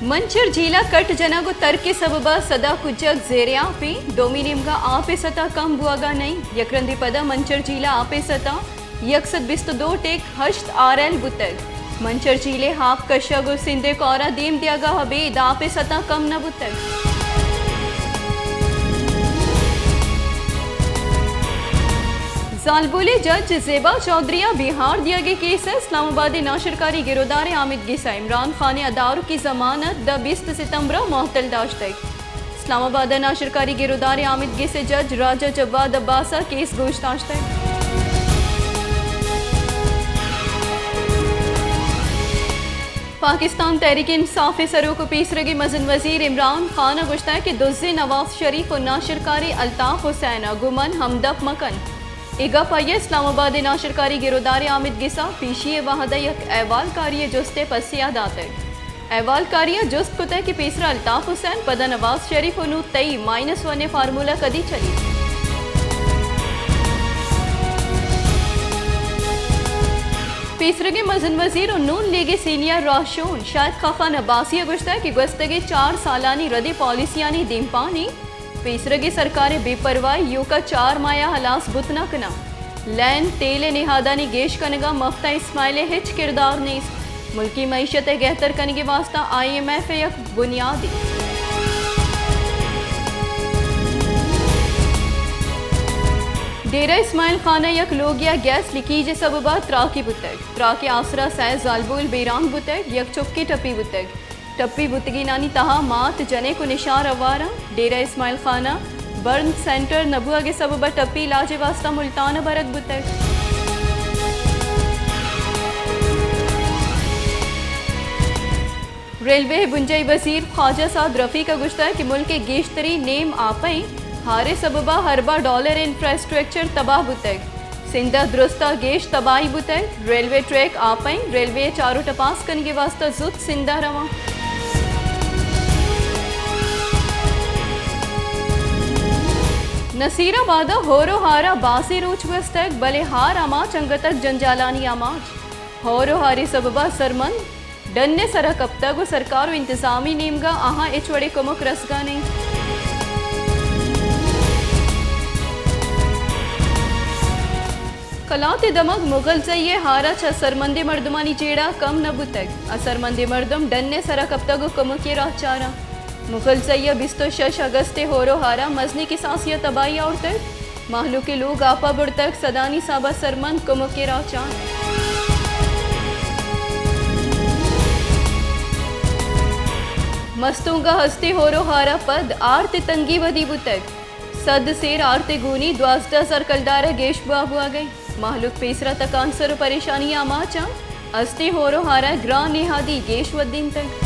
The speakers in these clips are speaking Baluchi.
منچر جھیل ءِ کٹ جنگ ءُ ترک ءِ سبب ءَ سد ءَ کجگ زیر آپ ایں، دومی نیمگ ءَ آپ ءِ سطح کم بوگ ءَ نہ ایں۔ یک رندے پد ءَ منچر جھیل ءِ آپ ءِ سطح یک سد بیست ءُ دو ٹیک ہشت آر ایل بوتگ۔ منچر جھیل ءِ آپ کشگ ءُ سندھ ءِ کور ءَ دیم دیگ ءَ ابید آپ ءِ سطح کم نہ بوتگ۔ زالبولیں جج زیبا چوہدری ءَ بیہار دیگ ءِ کیس ءَ اسلام آباد ءِ ناشرکاری گرودار ءِ آمید گس ءَ عمران خان ءِ ادارکی ضمانت داں بیست ستمبر ءَ معطل داشتگ۔ اسلام آباد ءِ ناشرکاری گرودار ءِ آمید گس ءِ جج راجہ جواد عباس ءَ کیس گوش داشتگ۔ پاکستان تحریک انصاف ءِ سروک ءُ پیسرگیں مزن وزیر عمران خان ءَ گوشتگ کہ دزیں نواز شریف ءُ ناشرکاریں الطاف حسین ءَ گوں من ہمدپ مہ کن۔ اے گپ آئی ءَ اسلام آباد ءِ ناشرکاری گرودار ءِ آمید گس ءَ پیشی ءِ وہد ءَ یک احوالکاری ءِ جست ءِ پسہ ءَ داتگ۔ احوالکاری ءَ جست کتگ کہ پیسرا الطاف حسین، پدا نواز شریف ءُ نوں تئی مائنس ون ءِ فارمولا کدی چلیت؟ پیسرگیں مزن وزیر ءُ نون لیگ ءِ سینئر راہشون شاہد خاقان عباسی ءَ گوشتگ کہ گوستگیں چار سالانی ردیں پالیسیانی دیمپانی پیسرگیں سرکار ءِ بے پرواہی ایوک ءَ چار ماہ ءَ ہلاس بوت نہ کناں۔ لین، تیل ءِ نہادانی گیش کنگ ءَ مفت ءَ اسماعیل ءِ ہچ کردار نیست۔ ملکی معیشت ءِ گہتر کنگ ءِ واستہ آئی ایم ایف ءِ یک بنیادے۔ ڈیرہ اسماعیل خان ءِ یک لوگے ءَ گیس لیکیج ءِ سبب ءَ تراکے بوتگ۔ تراک ءِ آسرا سئے زالبول بیران بوتگ، یک چکے ٹپی بوتگ۔ ٹپی بوتگینانی تہا مات، جنک ءُ نشار ہوار اَنت۔ ڈیرہ اسماعیل خان ءَ برن سینٹر نہ بوہگ ءِ سبب ءَ ٹپی علاج ءِ واستہ ملتان ءَ برگ بوتگ۔ ریلوے ءِ بنجاہی وزیر خواجہ سعد رفیق ءَ گوشتگ کہ ملک ءِ گیشتری نیم آپ ءِ ہار ءِ سبب ءَ ارباں ڈالر ءِ انفراسٹرکچر تباہ بوتگ۔ سندھ ءَ درستاں گیش تباہی بوتگ۔ ریلوے ٹریک آپ ءَ اِنت، ریلوے ءِ چار ءُ ٹپاس کنگ ءِ واستہ زوت سندھ ءَ رواں۔ نصیر آباد ءَ ہور ءُ ہار ءَ بازیں روچ گوستگ، بلے ہار آماچ انگت ءَ جنجالانی آماچ۔ ہور ءُ ہار ءِ سبب ءَ سرمند ڈن ءِ سرا کپتگ ءُ سرکار ءُ انتظامی نیمگ ءَ آہاں ہچ وڑیں کمک رسگ ءَ نہ اِنت۔ کلات ءِ دمگ مغل زئی ءِ ہار ءَ چہ سرمندیں مردمانی جیڑہ کم نہ بوتگ۔ اسرمندیں مردم ڈن ءِ سرا کپتگ ءُ کمک ءِ راہ چاراں۔ مغل زئی ءَ بیست ءُ شش اگست ءِ ہور ءُ ہار ءَ مزنیں کساسے ءَ تباہی آورتگ۔ مہلوک ءِ لوگ آپ ءَ برتگ، سدانی حساب ءَ سرمند کمک ءِ راہ چار۔ مستونگ ءَ ہستیں ہور ءُ ہار ءَ پد آرت ءِ تنگی ودی بوتگ۔ سد سیر آرت ءِ گونی دوازدہ ہزار کلدار ءَ گیش بہا بوہگ ءَ اِنت۔ مہلوک پیسرا تکانسر ءُ پریشانی ءَ آماچ اَنت۔ ہستیں ہور ءُ ہار ءِ گران نہادی گیش ودینتگ۔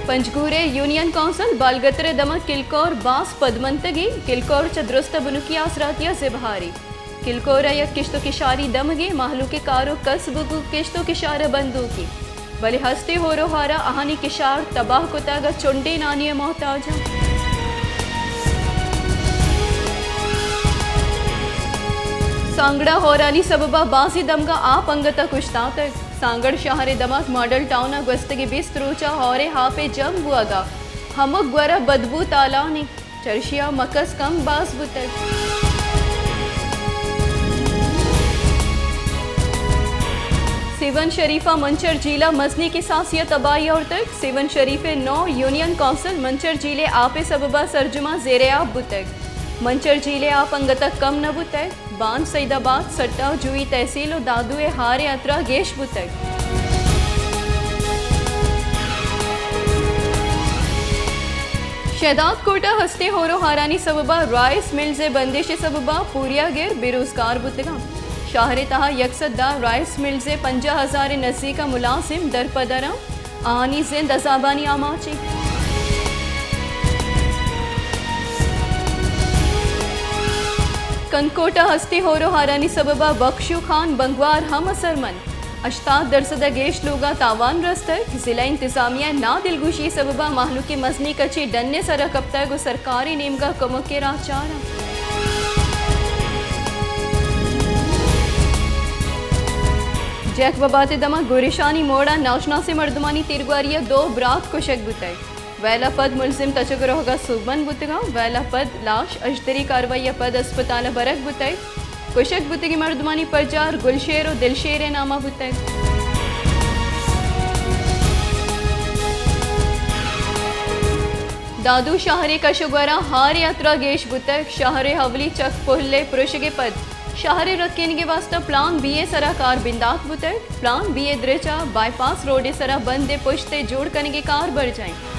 پنجگور ءِ یونین کونسل بالگتر ءِ دمگ کلکور باز پدمنتگے، کلکور چہ درست ءَ بنکی آسراتی ءَ زبہارے۔ کلکور ءَ یک کشت ءُ کشاری دمگے، مہلوک ءِ کار ءُ کسب گوں کشت ءُ کشار ءَ بندوکے۔ بلے ہستیں ہور ءُ ہار ءَ آہانی کشار تباہ کتگ ءُ چنڈے نانی ءِ محتاج اَنت۔ سانگڑ ءَ ہورانی سبب ءَ بازیں دمگاں آپ انگت ءَ کشتاتگ۔ سانگڑ شہر ءِ دمگ ماڈل ٹاؤن ءَ گوستگیں بیست روچ ءَ ہور ءِ آپ ءِ جم بوہگ ءَ ہمک گور ءَ بدبو تالان اِنت۔ چرشی ءَ مکس کم باز بوتگ۔ سیون شریف ءَ منچر جھیل ءَ مزنیں کساسے ءَ تباہی آورتگ۔ سیون شریف ءِ نو یونین کونسل منچر جھیل ءِ آپ ءِ سبب ءَ سرجماں زیر آپ بوتگ۔ منچر جھیل ءِ آپ انگت ءَ کم نہ بوتگ۔ بان سعید آباد، سٹا، جوئی تحصیل ءُ دادو ءِ ہار ءِ ہترہ گیش بوتگ۔ شہداد کوٹ ءَ ہستیں ہور ءُ ہارانی سبب ءَ رائس ملز ءِ بندش ءِ سبب ءَ پوریا گر بے روزگار بوتگ اَنت۔ شہر ءِ تہا یک سد دہ رائس ملز ءِ پنجاہ ہزار ءِ نزیک ءَ ملازم درپدر اَنت۔ آہانی زند عذابانی آماچ اِنت۔ کنکوٹ ءَ ہستیں ہور ءُ ہارانی سبب ءَ بخشو خان بنگوار ہم اثرمند۔ ہشتاد درسد ءَ گیش لوگاں تاوان رستگ۔ ضلع انتظامیہ ءِ نادلگوشی ءِ سبب ءَ مہلوک ءِ مزنیں کچے ڈن ءِ سر ءَ کپتگ ءُ سرکار ءِ نیمگ ءَ کمک ءِ راہ چار اَنت۔ چیخ ببات ءِ دمگ گوریشانی موڑ ءَ ناشناسیں مردمانی تیرگواری ءَ دو برات کشگ بوتگ۔ ویل ءَ پد ملزم تچگ ءُ روہگ ءَ سوبمند بوتگ اَنت۔ ویل ءَ پد لاش اشتری کاروائی ءَ پد ہسپتال ءَ برگ بوتگ۔ کشگ بوتگیں مردمانی پجار گلشیر ءُ دلشیر ءِ نام ءَ بوتگ۔ دادو شہر ءِ کش ءُ گور ءَ ہار ءِ ہترہ گیش بوتگ۔ شہر ءِ اولی چک پل ءِ پروشگ ءَ پد شہر ءِ رکینگ ءِ واستہ پلان بی ءِ سرا کار بندات بوتگ۔ پلان بی ءِ درچ ءَ بائی پاس روڈ ءِ سرا بند ءِ پشت ءِ جوڑ کنگ ءِ کار برجاہ اِنت۔